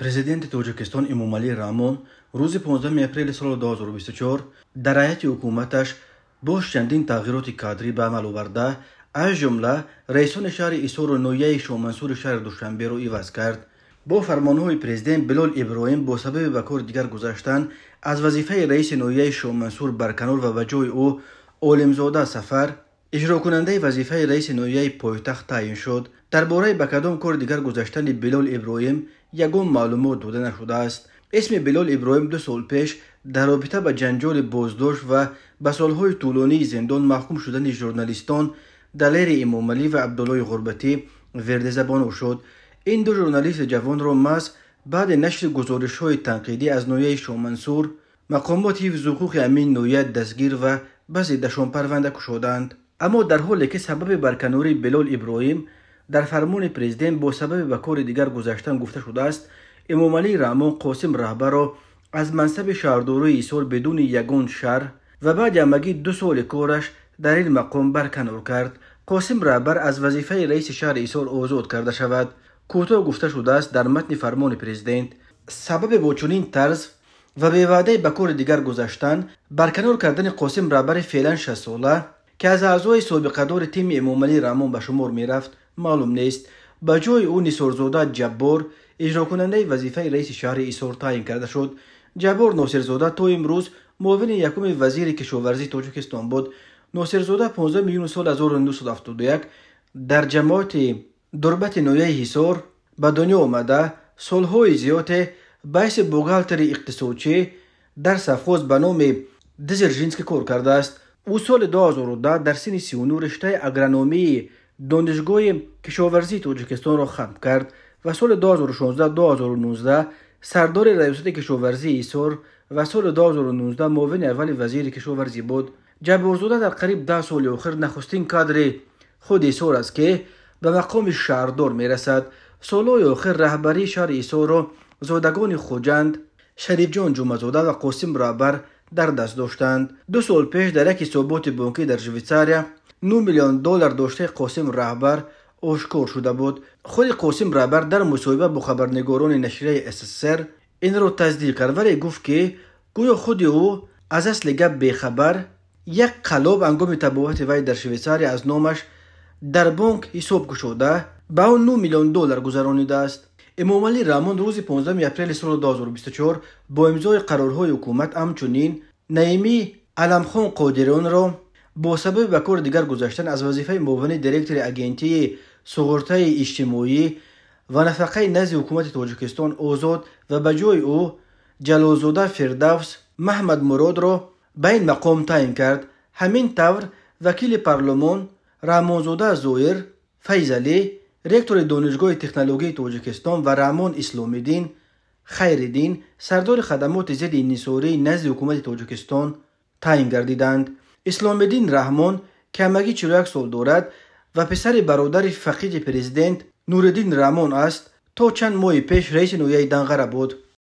Президенти Тоҷикистон Эмомалӣ Раҳмон рӯзи 15 апрели соли 2024 дар ҳайати ҳукуматаш боз чандин тағйироти кадрӣ ба амал оварда, аз ҷумла раисони шаҳри Ҳисору ноҳияи Шоҳмансури шаҳри Душанберо иваз кард. Бо фармонҳои президент Билол Иброҳим бо сабаби ба кори дигар гузаштан аз вазифаи раиси ноҳияи Шоҳмансур барканор ва ба ҷои ӯ Олимзода Сафар иҷрокунандаи вазифаи раиси ноҳияи пойтахт таъин шуд. Дар бораи ба кадом кори дигар гузаштани Билол Иброҳим ягон маълумот дода нашудааст. Исми Билол Иброҳим 2 сол пеш дар робита ба ҷанҷоли боздошт ва ба солҳои тӯлонии зиндон маҳкум шудани журналистон Далери Эмомалӣ ва Абдуллои Ғурбатӣ верди забонҳо шуд. Ин ду журналисти ҷавонро маҳз баъди нашри гузоришҳои танқидӣ аз ноҳияи Шоҳмансур мақомоти ҳифзи ҳуқуқи ҳамин ноҳия дастгир ва ба зиддашон парванда кушоданд. Аммо дар ҳоле ки сабаби барканории Билол Иброҳим дар фармони президент бо сабаби ба кори дигар гузаштан гуфта шудааст, Эмомалӣ Раҳмон Қосим Раҳбарро аз мансаби шаҳрдории Ҳисор бидуни ягон шарҳ ва баъди ҳамагӣ 2 соли кораш дар ин мақом барканор кард. Қосим Раҳбар аз вазифаи раиси шаҳри Ҳисор озод карда шавад. Кӯтоҳ гуфта шудааст дар матни фармони президент. Сабаби бо чунин тарз ва беваъдаи ба кори дигар гузаштан барканор кардани Қосим Раҳбари феълан 6сола, ки аз аъзои собиқадори тими Эмомалӣ Раҳмон ба шумор мерафт, маълум нест. Ба ҷои ӯ Нисорзода Ҷаббор иҷрокунандаи вазифаи раиси шаҳри Ҳисор таъин карда шуд. Ҷаббор Носирзода то имрӯз муовини якуми вазири кишоварзии Тоҷикистон буд. Носирзода 15 июни соли 1971 дар ҷамоати Дурбати ноҳияи Ҳисор ба дунё омада, солҳои зиёде ба ҳайси бухгалтери иқтисодчӣ дар совхоз ба номи Дзержинский кор кардааст. Ӯ соли 2010 дар синни 39 риштаи агрономии Донишгоҳи кишоварзии Тоҷикистонро хатм кард ва соли 2016-2019 сардори раёсати кишоварзии Ҳисор ва соли 2019 муовини аввали вазири кишоварзӣ буд. Ҷабборзода дар қариб 10 соли охир нахустин кадри худи Ҳисор аст, ки ба мақоми шаҳрдор мерасад. Солҳои охир раҳбарии шаҳри Ҳисорро зодагони Хуҷанд, Шарифҷон Ҷумъазода ва Қосим Раҳбар дар даст доштанд. 2 сол пеш дар як ҳисоботи бонкӣ дар Швейтсария 9 миллион доллар доштаи Қосим Раҳбар ошкор шуда буд. Худи Қосим Раҳбар дар мусоҳиба бо хабарнигорони нашрияи СССР инро тасдиқ кард, вале гуфт, ки гӯё худи ӯ аз асли гап бехабар, як қаллоб ҳангоми табобати вай дар Швейтсария аз номаш дар бонк ҳисоб кушода ба он 9 миллион доллар гузаронидааст. Эмомалӣ Раҳмон рӯзи 15 апрели соли 2024 бо имзои қарорҳои ҳукумат ҳамчунин Наимӣ Аламхон Қодиронро бо сабаби ба кори дигар гузаштан аз вазифаи муовини директори Агентии суғуртаи иҷтимоӣ ва нафақаи назди ҳукумати Тоҷикистон озод ва ба ҷои ӯ Ҷалолзода Фирдавс Маҳмадмуродро ба ин мақом таъин кард. Ҳамин тавр вакили парлумон Раҳмонзода Зоир Файзалӣ, ректори Донишгоҳи технологияи Тоҷикистон ва Раҳмон Исломиддин Хайриддин, сардори хадамоти зидди инҳисории назди ҳукумати Тоҷикистон таъин гардиданд. Исломиддин Раҳмон, ки ҳамагӣ 41 сол дорад ва писари бародари фақиди президент Нуриддин Раҳмон аст, то чанд моҳи пеш раиси ноҳияи Данғара буд.